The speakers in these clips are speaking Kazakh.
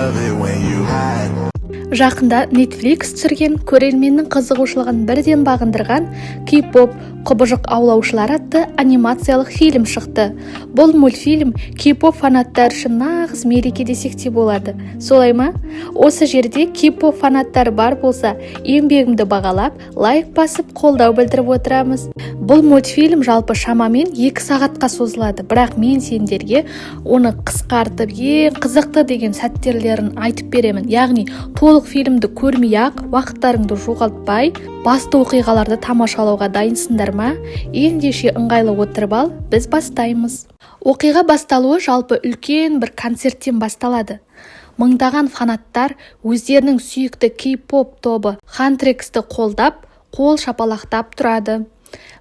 Love it when you hide. Жақында Netflix түсірген, көрерменнің қызығушылығын бірден бағындырған «Кей-поп құбыжық аулаушылар» атты анимациялық фильм шықты. Бұл мультфильм кей-поп фанаттары үшін нағыз мереке десек те болады, солай ма? Осы жерде кей-поп фанаттары бар болса, еңбегімді бағалап, лайк басып, қолдау білдіріп отырамыз. Бұл мультфильм жалпы шамамен 2 сағатқа созылады, бірақ мен сендерге оны қысқартып, ең қызықты деген сәттерін айтып беремін. Яғни толық фильмді көрмей ақ, уақыттарыңды жоғалтпай, басты оқиғаларды тамашалауға дайынсыңдар ма? Ендеше ыңғайлы отырып ал, біз бастаймыз. Оқиға басталуы жалпы үлкен бір концерттен басталады. Мыңдаған фанаттар өздерінің сүйікті кей-поп тобы Хантрексті қолдап, қол шапалақтап тұрады.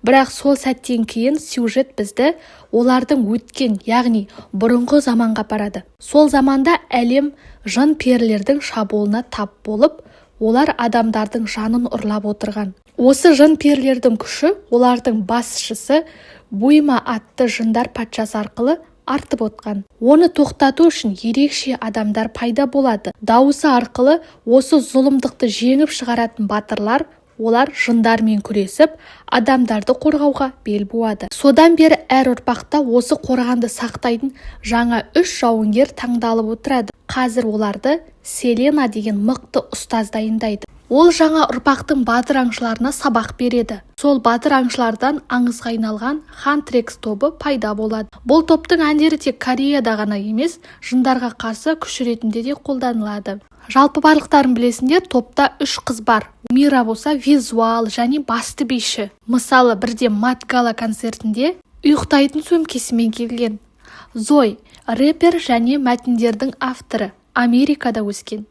Бірақ сол сәттен кейін сюжет бізді олардың өткен, яғни бұрынғы заманға апарады. Сол заманда әлем жын перілердің шабуылына тап болып, олар адамдардың жанын ұрлап отырған. Осы жын перілердің күші олардың басшысы Буйма атты жындар патшасы арқылы артып отқан. Оны тоқтату үшін ерекше адамдар пайда болады. Дауысы арқылы осы зұлымдықты жеңіп шығаратын батырлар. Олар жындармен күресіп, адамдарды қорғауға бел буады. Содан бері әр ұрпақта осы қорғанды сақтайтын жаңа үш жауынгер таңдалып отырады. Қазір оларды Селена деген мықты ұстаз дайындайды. Ол жаңа ұрпақтың батыр аңшыларына сабақ береді. Сол батыр аңшылардан аңызға айналған Хантрекс тобы пайда болады. Бұл топтың әндері тек Кореяда ғана емес, жындарға қарсы күш ретінде де қолданылады. Жалпы барлықтарың білесіңдер, топта үш қыз бар. Мира болса визуал және басты биші. Мысалы, бірде Мет Гала концертінде ұйықтайтын сөмкесімен келген. Зой рэпер және мәтіндердің авторы, Америкада өскен.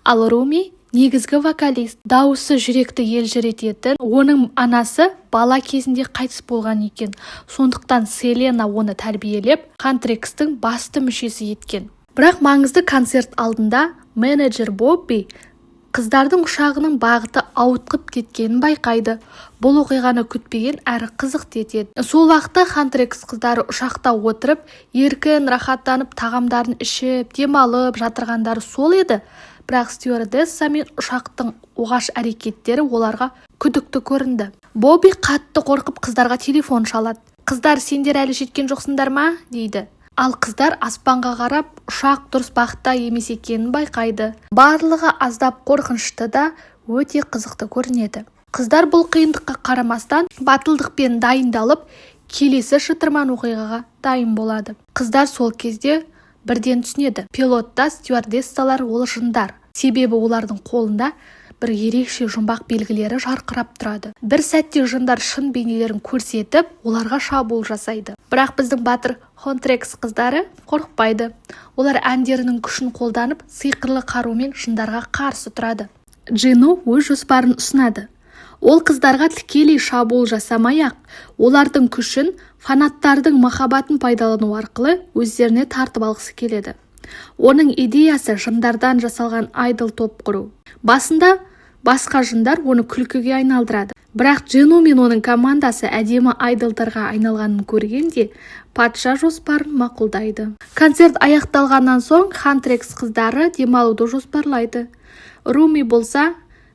Ал Руми негізгі вокалист, дауысы жүректі елжірететін. Оның анасы бала кезінде қайтыс болған екен, сондықтан Селена оны тәрбиелеп, Хантрекстің басты мүшесі еткен. Бірақ маңызды концерт алдында менеджер Бобби қыздардың ұшағының бағыты ауытқып кеткенін байқайды. Бұл оқиғаны күтпеген әрі қызықты етеді. Сол уақытта Хантрекс қыздары ұшақта отырып, еркін рахаттанып, тағамдарын ішіп, демалып жатырғандары сол еді, бірақ стюардесса мен ұшақтың оғаш әрекеттері оларға күдікті көрінді. Бобби қатты қорқып, қыздарға телефон шалады. «Қыздар, сендер әлі жеткен жоқсыңдар ма?» – дейді. Ал қыздар аспанға қарап, ұшақ дұрыс бағытта емес екенін байқайды. Барлығы аздап қорқынышты да, өте қызықты көрінеді. Қыздар бұл қиындыққа қарамастан батылдықпен дайындалып, келесі шытырман оқиғаға дайын болады. Қыздар сол кезде бірден түсінеді: пилот та, стюардессалар ол жындар, себебі олардың қолында бір ерекше жұмбақ белгілері жарқырап тұрады. Бір сәтте жындар шын бейнелерін көрсетіп, оларға шабуыл жасайды. Бірақ біздің батыр Хонтрекс қыздары қорықпайды. Олар әндерінің күшін қолданып, сиқырлы қарумен жындарға қарсы тұрады. Джину өз жоспарын ұсынады. Ол қыздарға тікелей шабуыл жасамай ақ, олардың күшін, фанаттардың махаббатын пайдалану арқылы өздеріне тартып алғысы келеді. Оның идеясы – жындардан жасалған айдол топ құру. Басында басқа жындар оны күлкіге айналдырады, бірақ Джину мен оның командасы әдемі айдолдарға айналғанын көргенде, патша жоспарын мақұлдайды. Концерт аяқталғаннан соң Хантрекс қыздары демалуды жоспарлайды. Руми болса,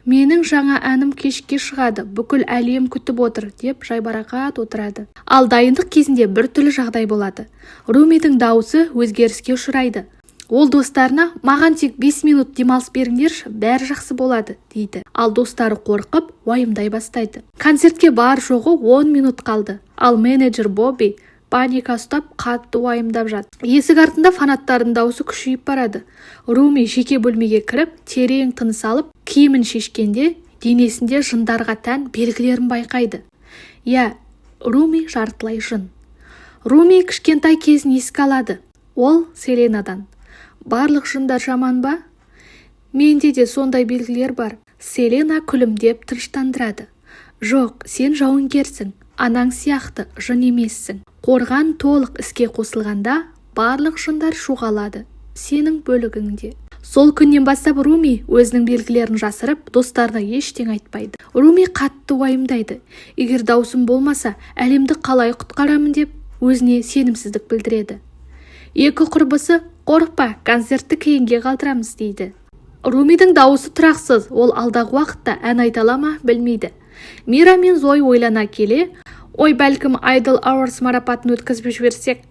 «Менің жаңа әнім кешке шығады, бүкіл әлем күтіп отыр», – деп жайбарақат отырады. Ал дайындық кезінде біртүрлі жағдай болады: Румидің дауысы өзгеріске ұшырайды. Ол достарына: «Маған тек 5 минут демалыс беріңдерші, бәрі жақсы болады», – дейді. Ал достары қорқып, уайымдай бастайды. Концертке бар жоғы 10 минут қалды, ал менеджер Бобби паника ұстап, қатты уайымдап жатыр. Есік артында фанаттардың дауысы күшейіп барады. Руми жеке бөлмеге кіріп, терең тыныс алып, киімін шешкенде денесінде жындарға тән белгілерін байқайды. Иә, Руми жартылай жын. Руми кішкентай кезін еске алады. Ол Селенадан: «Барлық жындар жаман ба? Менде де сондай белгілер бар». Селена күлімдеп тыныштандырады: «Жоқ, сен жауынгерсің, анаң сияқты жын емессің. Қорған толық іске қосылғанда, барлық жындар жоғалады, сенің бөлігіңде». Сол күннен бастап Руми өзінің белгілерін жасырып, достарына ештеңе айтпайды. Руми қатты уайымдайды. «Егер даусым болмаса, әлемді қалай құтқарамын?» – деп өзіне сенімсіздік білдіреді. Екі құрбысы Қорықпа, концертті кейінге қалдырамыз, дейді. Румидің дауысы тұрақсыз, ол алдағы уақытта ән айта ала ма, білмейді. Мира мен Зой ойлана келе: «Ой, бәлкім, Idol Awards марапатын өткізіп жіберсек?»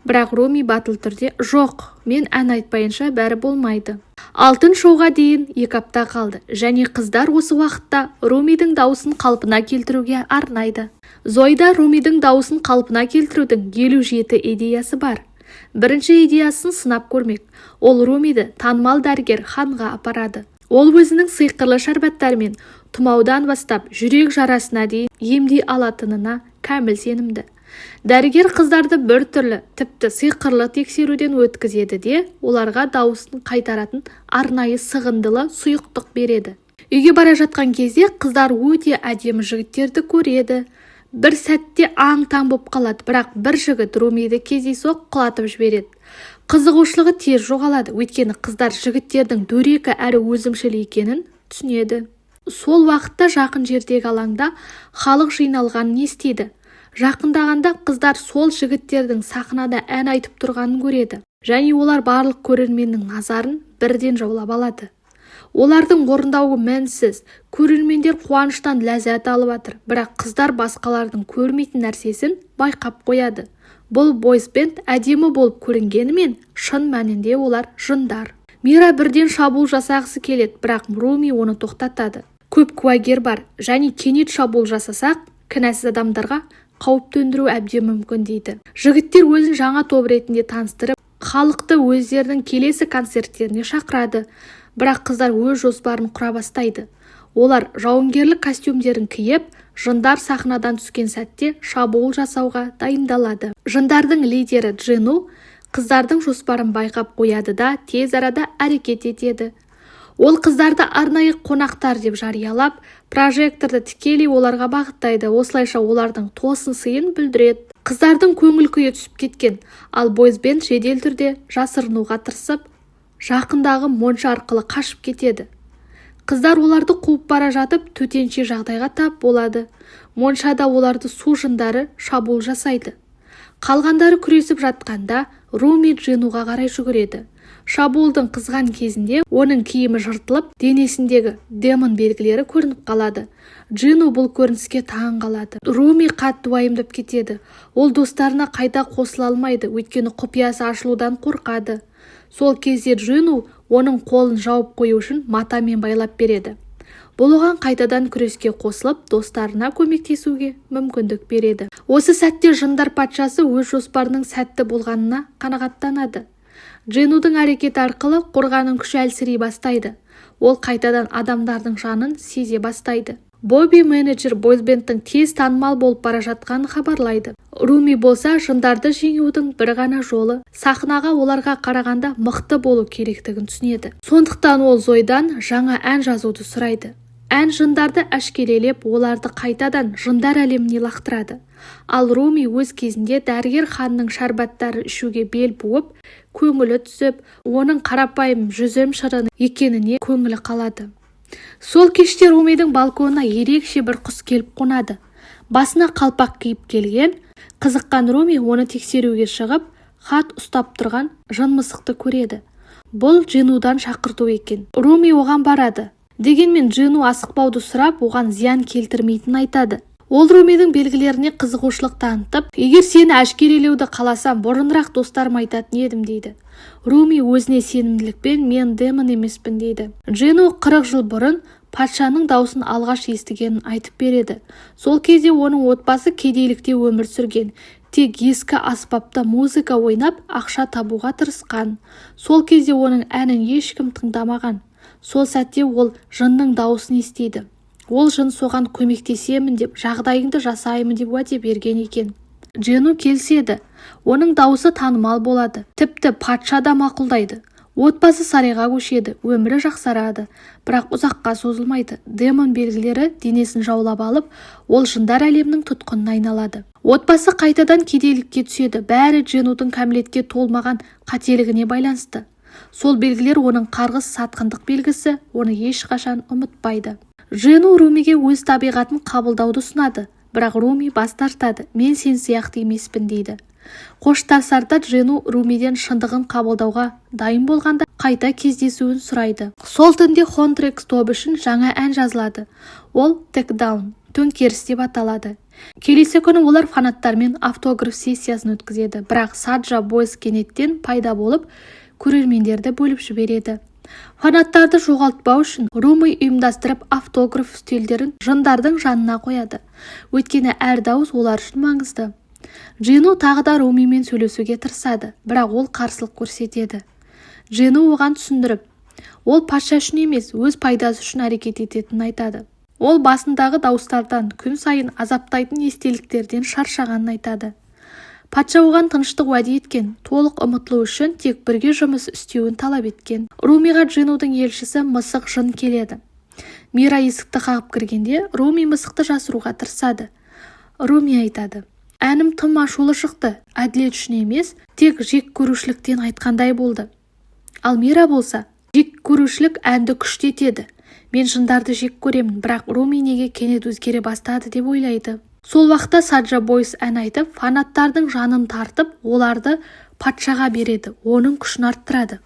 Бірақ Руми батыл түрде: «Жоқ, мен ән айтпайынша бәрі болмайды». Алтын шоуға дейін 2 апта қалды және қыздар осы уақытта Румидің дауысын қалпына келтіруге арнайды. Зойда Румидің дауысын қалпына келтірудің 57 идеясы бар. Бірінші идеясын сынап көрмек. Ол Румиді танымал дәрігер Ханға апарады. Ол өзінің сиқырлы шәрбаттарымен тұмаудан бастап жүрек жарасына дейін емдей алатынына кәміл сенімді. Дәрігер қыздарды бір түрлі, тіпті сиқырлы тексеруден өткізеді де, оларға дауысын қайтаратын арнайы сығындылы сұйықтық береді. Үйге бара жатқан кезде қыздар өте әдемі жігіттерді көреді. Бір сәтте аң-таң боп қалады, бірақ бір жігіт Румиді кездейсоқ құлатып жібереді. Қызығушылығы тез жоғалады, өйткені қыздар жігіттердің дөрекі әрі өзімшіл екенін түсінеді. Сол уақытта жақын жердегі алаңда халық жиналғанын естиді. Жақындағанда қыздар сол жігіттердің сахнада ән айтып тұрғанын көреді және олар барлық көрерменнің назарын бірден жаулап алады. Олардың орындауы мінсіз, көрермендер қуаныштан ләззат алып жатыр. Бірақ қыздар басқалардың көрмейтін нәрсесін байқап қояды: бұл бойз-бенд әдемі болып көрінгенімен, шын мәнінде олар жындар. Мира бірден шабуыл жасағысы келеді, бірақ Руми оны тоқтатады. Көп куәгер бар және кенет шабуыл жасасақ, кінәсіз адамдарға қауіп төндіру әбден мүмкін, дейді. Жігіттер өзін жаңа топ ретінде таныстырып, халықты өздерінің келесі концерттеріне шақырады. Бірақ қыздар өз жоспарын құра бастайды. Олар жауынгерлік костюмдерін киіп, жындар сахнадан түскен сәтте шабуыл жасауға дайындалады. Жындардың лидері Джину қыздардың жоспарын байқап қояды да, тез арада әрекет етеді. Ол қыздарды арнайы қонақтар деп жариялап, прожекторды тікелей оларға бағыттайды. Осылайша олардың тосын сыйын бүлдіреді. Қыздардың көңіл күйі түсіп кеткен, ал бойз-бенд жедел түрде жасырынуға тырысып, жақындағы монша арқылы қашып кетеді. Қыздар оларды қуып бара жатып, төтенше жағдайға тап болады. Моншада оларды су жындары шабуыл жасайды. Қалғандары күресіп жатқанда, Руми Джинуға қарай жүгіреді. Шабуылдың қызған кезінде оның киімі жыртылып, денесіндегі демон белгілері көрініп қалады. Джину бұл көрініске таң қалады. Руми қатты уайымдап кетеді. Ол достарына қайта қосыла алмайды, өйткені құпиясы ашылудан қорқады. Сол кезде Джину оның қолын жауып қою үшін матамен байлап береді. Бұл оған қайтадан күреске қосылып, достарына көмектесуге мүмкіндік береді. Осы сәтте жындар патшасы өз жоспарының сәтті болғанына қанағаттанады. Джинудың әрекеті арқылы қорғанның күші әлсірей бастайды. Ол қайтадан адамдардың жанын сезе бастайды. Бобби менеджер бойз-бендтің тез танымал болып бара жатқанын хабарлайды. Руми болса, жындарды жеңудің бір ғана жолы сахнаға оларға қарағанда мықты болу керектігін түсінеді. Сондықтан ол Зойдан жаңа ән жазуды сұрайды. Ән жындарды әшкерелеп, оларды қайтадан жындар әлеміне лақтырады. Ал Руми өз кезінде дәрігер Ханның шәрбаттарын ішуге бел буып, көңілі түсіп, оның қарапайым жүзім шырыны екеніне көңілі қалады. Сол кеште Румидің балконына ерекше бір құс келіп қонады. Басына қалпақ киіп келген. Қызыққан Руми оны тексеруге шығып, хат ұстап тұрған жын мысықты көреді. Бұл Джинудан шақырту екен. Руми оған барады. Дегенмен Джину асықпауды сұрап, оған зиян келтірмейтінін айтады. Ол Румидің белгілеріне қызығушылық танытып, «Егер сені әшкерелеуді қаласам, бұрынырақ достарыма айтатын едім», – дейді. Руми өзіне сенімділікпен: «Мен демон емеспін», – дейді. Джину 40 жыл бұрын патшаның даусын алғаш естігенін айтып береді. Сол кезде оның отбасы кедейлікте өмір сүрген, тек ескі аспапта музыка ойнап, ақша табуға тырысқан. Сол кезде оның әнін ешкім тыңдамаған. Сол сәтте ол жынның дауысын естиді. Ол жын соған көмектесемін деп, жағдайыңды жасаймын деп уәде берген екен. Джину келіседі. Оның дауысы танымал болады, тіпті патша да мақұлдайды. Отбасы сарайға көшеді, өмірі жақсарады. Бірақ ұзаққа созылмайды. Демон белгілері денесін жаулап алып, ол жындар әлемінің тұтқынына айналады. Отбасы қайтадан кедейлікке түседі. Бәрі Джинудың кәмелетке толмаған қателігіне байланысты. Сол белгілер оның қарғыс, сатқындық белгісі, оны ешқашан ұмытпайды. Джину Румиге өз табиғатын қабылдауды ұсынады, бірақ Руми бас тартады. «Мен сен сияқты емеспін», – дейді. Қоштасарда Джину Румиден шындығын қабылдауға дайын болғанда қайта кездесуін сұрайды. Сол түнде Хонтрекс тобы үшін жаңа ән жазылады. Ол «Takedown» – төңкеріс деп аталады. Келесі күні олар фанаттармен автограф сессиясын өткізеді, бірақ Саджа Бойз кенеттен пайда болып, көрермендерді бөліп жібереді. Фанаттарды жоғалтпау үшін Руми ұйымдастырып автограф үстелдерін жындардың жанына қояды, өйткені әр дауыс олар үшін маңызды. Джину тағы да Румимен сөйлесуге тырысады, бірақ ол қарсылық көрсетеді. Джину оған түсіндіріп, ол патша үшін емес, өз пайдасы үшін әрекет ететінін айтады. Ол басындағы дауыстардан, күн сайын азаптайтын естеліктерден шаршағанын айтады. Патша оған тыныштық уәде еткен, толық ұмытылу үшін тек бірге жұмыс істеуін талап еткен. Румиға Джинудың елшісі мысық жын келеді. Мира есікті қағып кіргенде, Руми мысықты жасыруға тырысады. Руми айтады: «Әнім тым ашулы шықты, әділет үшін емес, тек жек көрушіліктен айтқандай болды». Ал Мира болса: «Жек көрушілік әнді күшті етеді, мен жындарды жек көремін, бірақ Руми неге кенет өзгере бастады?» деп ойлайды. Сол уақытта Саджа Бойс ән айтып, фанаттардың жанын тартып, оларды патшаға береді, оның күшін арттырады.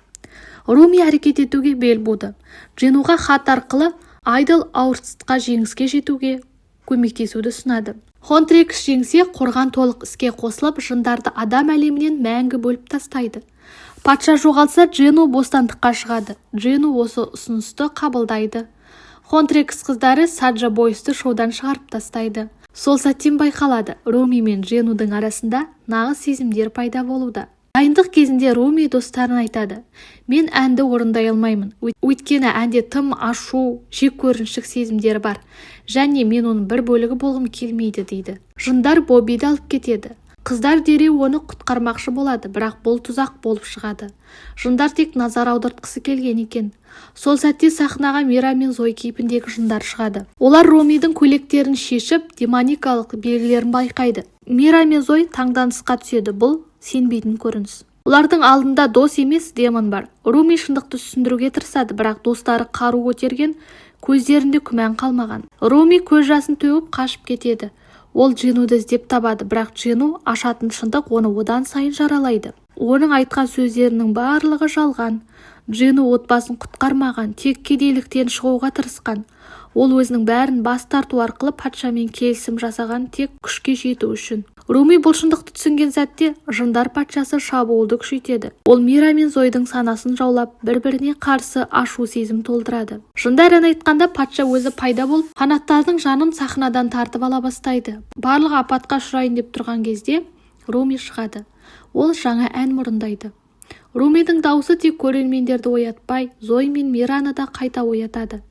Руми әрекет етуге бел буды. Джинуға хат арқылы Айдол Ауртсқа жеңіске жетуге көмектесуді ұсынады. Хонтрекс жеңсе, қорған толық іске қосылып, жындарды адам әлемінен мәңгі бөліп тастайды. Патша жоғалса, Джину бостандыққа шығады. Джину осы ұсынысты қабылдайды. Хонтрекс қыздары Саджа Бойсты шоудан шығарып тастайды. Сол сәттен байқалады: Руми мен Джинудың арасында нағыз сезімдер пайда болуда. Дайындық кезінде Руми достарына айтады: «Мен әнді орындай алмаймын, өйткені әнде тым ашу, жек көріншілік сезімдері бар және мен оның бір бөлігі болғым келмейді», – дейді. Жындар Боббиді алып кетеді. Қыздар дереу оны құтқармақшы болады, бірақ бұл тұзақ болып шығады. Жындар тек назар аудартқысы келген екен. Сол сәтте сахнаға Мира мен Зой кейпіндегі жындар шығады. Олар Румидің көйлектерін шешіп, демоникалық белгілерін байқайды. Мира мен Зой таңданысқа түседі: бұл сенбейтін көрініс, олардың алдында дос емес, демон бар. Руми шындықты түсіндіруге тырысады, бірақ достары қару көтерген, көздерінде күмән қалмаған. Руми көз жасын төгіп, қашып кетеді. Ол Джинуды іздеп табады, бірақ Джину ашатын шындық оны одан сайын жаралайды. Оның айтқан сөздерінің барлығы жалған. Джину отбасын құтқармаған, тек кедейліктен шығуға тырысқан. Ол өзінің бәрін бас тарту арқылы патшамен келісім жасаған, тек күшке жету үшін. Руми бұл шындықты түсінген сәтте жындар патшасы шабуылды күшейтеді. Ол Мира мен Зойдың санасын жаулап, бір-біріне қарсы ашу сезім толтырады. Жындар ән айтқанда, патша өзі пайда болып, фанаттардың жанын сахнадан тартып ала бастайды. Барлығы апатқа ұшырайын деп тұрған кезде Руми шығады. Ол жаңа ән мұрындайды. Румидің даусы тек көрермендерді оятпай, Зой мен Мираны да қайта оятады.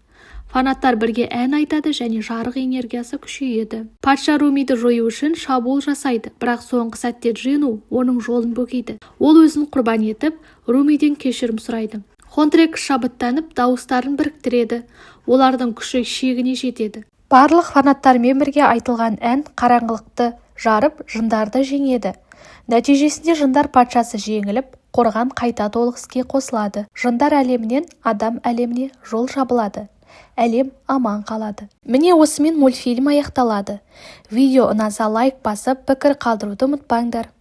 Фанаттар бірге ән айтады және жарық энергиясы күшейеді. Патша Румиді жою үшін шабуыл жасайды, бірақ соңғы сәтте Джину оның жолын бөгейді. Ол өзін құрбан етіп, Румиден кешірім сұрайды. Хонтрекс шабыттанып, дауыстарын біріктіреді. Олардың күші шегіне жетеді. Барлық фанаттармен бірге айтылған ән қараңғылықты жарып, жындарды жеңеді. Нәтижесінде жындар патшасы жеңіліп, қорған қайта толық іске қосылады. Жындар әлемінен адам әлеміне жол жабылады, әлем аман қалады. Міне, осымен мультфильм аяқталады. Видео ұнаса, лайк басып, пікір қалдыруды ұмытпаңдар.